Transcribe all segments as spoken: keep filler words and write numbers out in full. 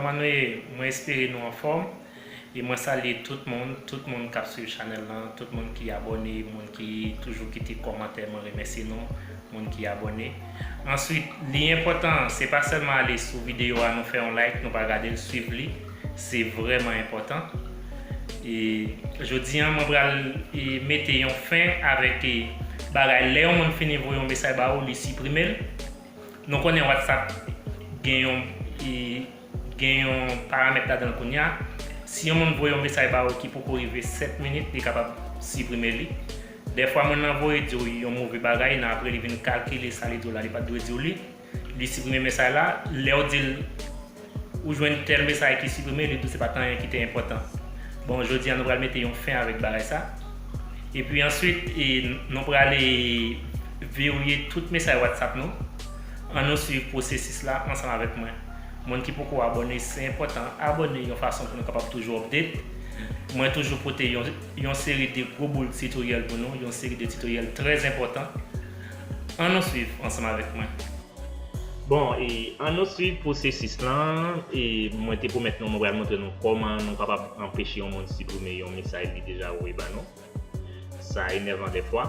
Anmwey, mwen espere nou anfòm. E mwen salye tout moun, tout moun k ap swiv chanèl lan, tout moun ki abòne, moun ki toujou kite kòmantè, mwen remèsye nou, moun ki abòne. Answit, li enpòtan, se pa sèlman ale sou videyo a, nou fè yon like, nou pa gade l, swiv li. Se vrèman enpòtan. E jodi a, mwen pral, e, mete yon fen avèk, e, bagay. Lè yon moun fini voye yon mesaj ba ou, li siprime l. Nou konnen WhatsApp gen yon, e, gen yon paramèt ladan l kounye a. Si yon moun voye yon mesaj ba ou ki poko rive sèt minit, li kapab siprime li. Dèfwa, moun nan voye di w yon move bagay, nan apre li vin kalkile sa li di w la, li pa t dwe di w li. Li siprime mesaj la. Lè w di l, ou jwenn tèl mesaj ki siprime, li di w se pa t anyen ki te enpòtan. Bon, jodi a, nou pral mete yon fen avèk bagay sa. Epi answit, e, nou prale verifye tout mesaj WhatsApp nou. Ann nou swiv pwosesis la ansanm avèk mwen. Moun ki poko abòne, se enpòtan abòne yon fason pou nou kapab toujou update. Mwen toujou pote yon, yon seri de gwo boul tutorial pou nou, yon seri de tutorial trè enpòtan. Ann nou swiv ansanm avèk mwen. Bon, e ann nou swiv pwosesis lan, e mwen te pwomèt nou, mwen pral montre nou kòman nou kapab anpeche yon moun siprime yon mesaj li deja voye ba nou. Sa enèvan dèfwa.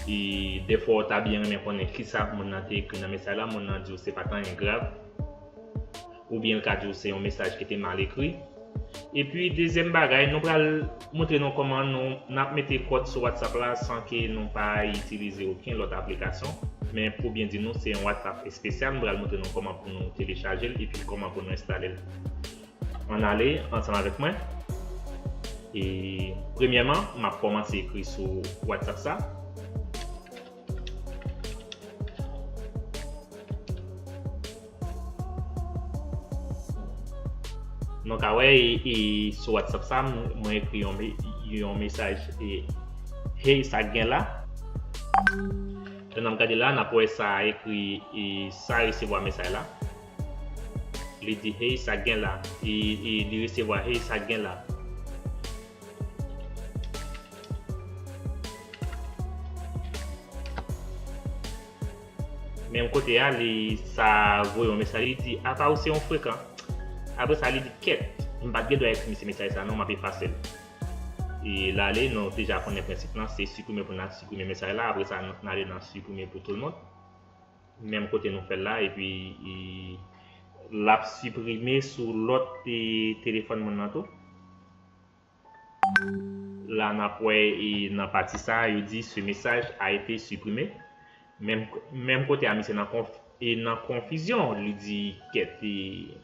E dèfwa, w ta byen renmen konnen kisa moun nan te ekri nan mesaj la, moun nan di w se pa t anyen grav. Oubyen l ka di w se yon mesaj ki te mal ekri. Epi, dezyèm bagay, nou pral montre nou kòman nou, n ap mete kòd sou WhatsApp la san ke nou pa itilize okenn lòt aplikasyon. Men pou byen di nou, se yon WhatsApp espesyal. M pral montre nou kòman pou nou telechaje l epi kòman pou nou enstale l. Ann ale ansanm avèk mwen. E premyèman, m ap kòmanse ekri sou WhatsApp sa. Nou ka wè, e, e, sou WhatsApp sa, m-, mwen ekri yon me-, yon mesaj, e, "Hey, sa k gen la?" Lè n ap gade la, n ap wè sa ekri, e, sa resevwa mesaj la. Li di, "Hey, sa k gen la?" E, e, li resevwa, "Hey, sa k gen la?" Menm kote a, li sa voye yon mesaj, li di, "Apa ou se yon frekan." Apre sa, li di, "Kèt, m pa t gen dwa ekri misye mesaj sa non, m ap efase l." E l ale, nou deja konnen prensip lan, se siprime pou n al siprime mesaj la. Apre sa, n ale nan siprime pou tout le monde. Menm kote nou fè l la, epi, e, l ap siprime sou lòt, e, telefòn moun nan tou. La n ap wè, e, nan pati sa a, yo di, "Ce message a été supprimé." Menm, menm kote a, misye nan konf-, e nan konfizyon, li di, "Kèt, e,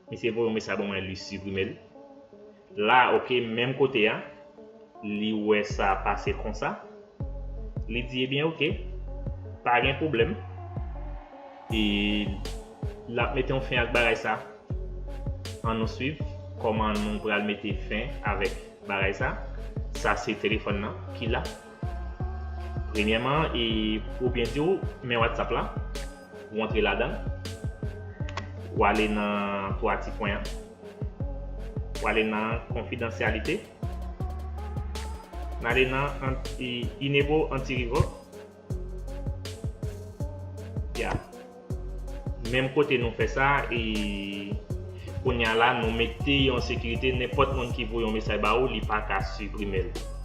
misye voye yon mesaj ban mwen, li siprime l." La, oke, menm kote a, li wè sa pase konsa. Li di, "Ebyen, oke, pa gen pwoblèm." E l ap mete yon fen ak bagay sa. Ann nou swiv kòman nou pral mete fen avèk bagay sa. Sa se telefòn nan ki la. Premyèman, e pou byen di w, men WhatsApp la, ou antre ladan l, ou ale nan twa ti pwen an, ou ale nan konfidansyalite, n ale nan an-, e, enable anti-revoke. Ya. Menm kote nou fè sa, e kounye a la, nou mete yon sekirite, nenpòt moun ki voye yon mesaj ba ou, li pa ka siprime l.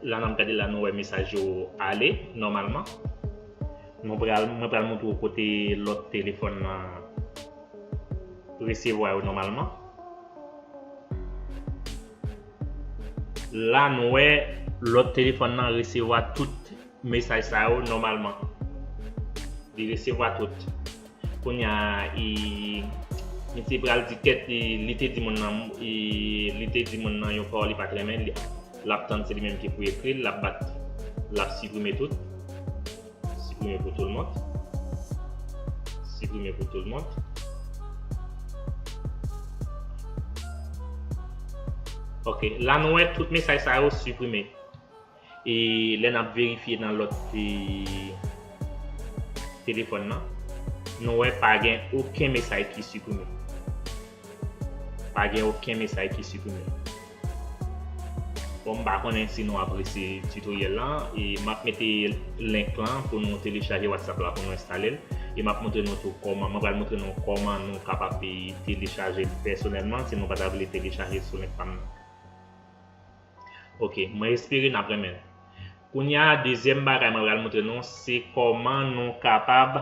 La n ap gade la, nou wè mesaj yo ale nòmalman. Nou pral, mwen pral montre w kote lòt telefòn nan resevwa yo nòmalman. La, nou wè lòt telefòn nan resevwa tout mesaj sa yo nòmalman. Li resevwa tout. Kounye a, e, misye pral di kèt, e, li te di moun nan, e, li te di moun nan yon pawòl li pa t renmen, li, l ap tann se li menm ki pou ekri l, l ap bat, l ap siprime tout. Siprime pou tout le monde. Siprime pou tout moun. Ok, la nou wè tout mesaj sa yo siprime. E lè n ap verifye nan lòt, e, telefòn nan, nou wè pa gen okenn mesaj ki siprime. Pa gen okenn mesaj ki siprime. Bon, m pa konnen si nou apresye tutoriel lan, e m ap mete link lan pou nou telechaje WhatsApp la pou nou enstale l. E m ap montre nou tou kòman, mwen pral montre nou kòman nou kapab, e, telechaje l pèsonèlman si nou pa ta vle telechaje sou link pa m nan. Ok, mwen espere n ap renmen l. Kounye a, dezyèm bagay mwen pral montre nou, se kòman nou kapab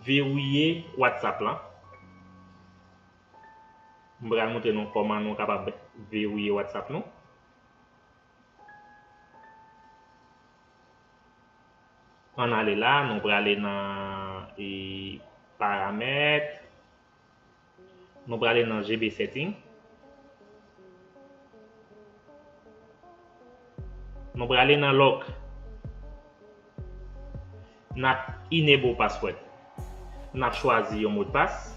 verrouiller WhatsApp lan. Mwen pral montre nou kòman nou kapab verrouiller WhatsApp nou. Ann ale la, nou prale nan, e, paramèt. Nou prale nan G B setting. Nou prale nan lock. N ap enable password. N ap chwazi yon modpas.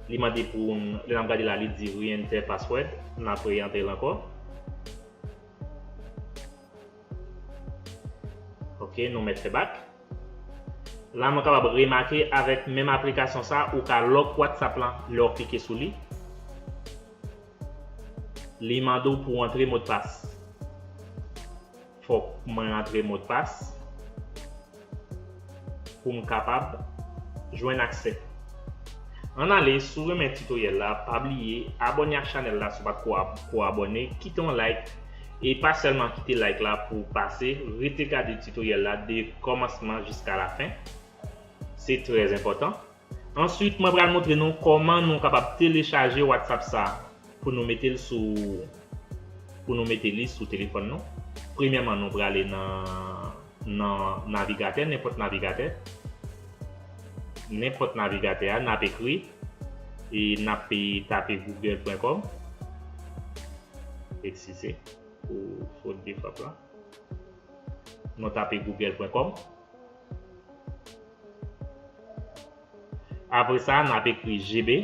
Li mande pou n, lè n ap gade la, li di re-enter password. N ap re-enter l ankò. Ok, nou mèt fè back. La, nou kapab remake avèk menm aplikasyon sa, ou ka lock WhatsApp lan lè w klike sou li. Li mande w pou w antre modpas. Fòk mwen antre modpas pou m kapab jwenn aksè. Ann ale, si w renmen tutoriel la, pa bliye abòne ak chanèl la si w pa t ko ab-, ko abòne, kite yon like, e pa sèlman kite like la pou w pase, rete gade tutoriel la de kòmansman jiska lafen. Se trè enpòtan. Answit, mwen pral montre nou kòman nou kapab telechaje WhatsApp sa pou nou mete l sou, pou nou mete li sou telefòn nou. Premyèman, nou prale nan, nan navigatè, nenpòt navigatè. Nenpòt navigatè a, n ap ekri, e n ap tape google pwen kòm. Eskize pou fot de frap la. Nou tape google pwen kòm. Apre sa, n ap ekri G B,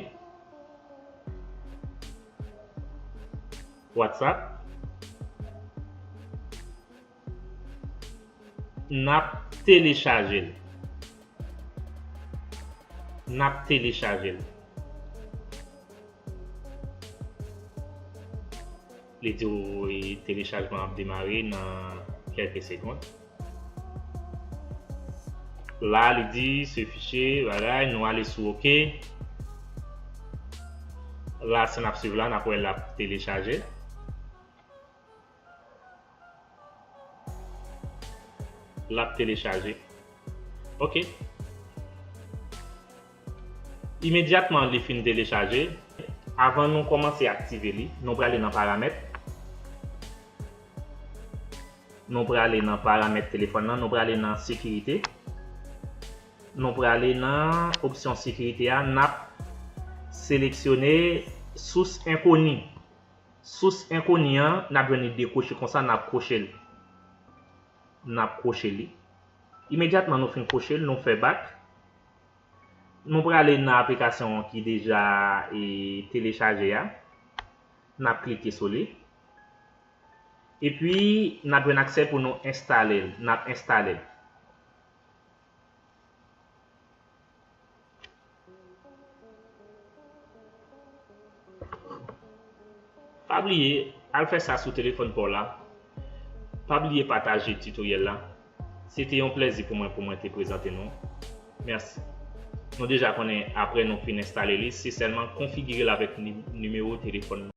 WhatsApp. N ap telechaje l. N ap telechaje l. Li di w, e, telechajman ap demare nan kèlke segond. La, li di, se fichye, bagay, nou ale sou ok. La, si n ap swiv la, n ap wè l ap telechaje. L ap telechaje. Ok. Imedyatman li fin telechaje, avan nou kòmanse aktive li, nou prale nan paramèt. Nou prale nan paramèt telefòn nan, nou prale nan sekirite. Nou prale nan opsyon sekirite a, n ap seleksyone sous enkoni. Sous enkoni an, n ap jwenn li dekwoche konsa, n ap kwoche l. N ap kwoche li. Imedyatman nou fin kwoche l, nou fè back. Nou prale nan aplikasyon ki deja, e, telechaje a. N ap klike sou li. Epi, n ap jwenn aksè pou nou enstale l. N ap enstale l. Pa bliye, al fè sa sou telefòn pa w la. Pa bliye pataje tutoriel la. Se te yon plèzi pou mwen, pou mwen te prezante nou. Mèsi. Nou deja konnen, apre nou fin enstale li, se sèlman konfigire l avèk ni-, nimewo telefòn nou.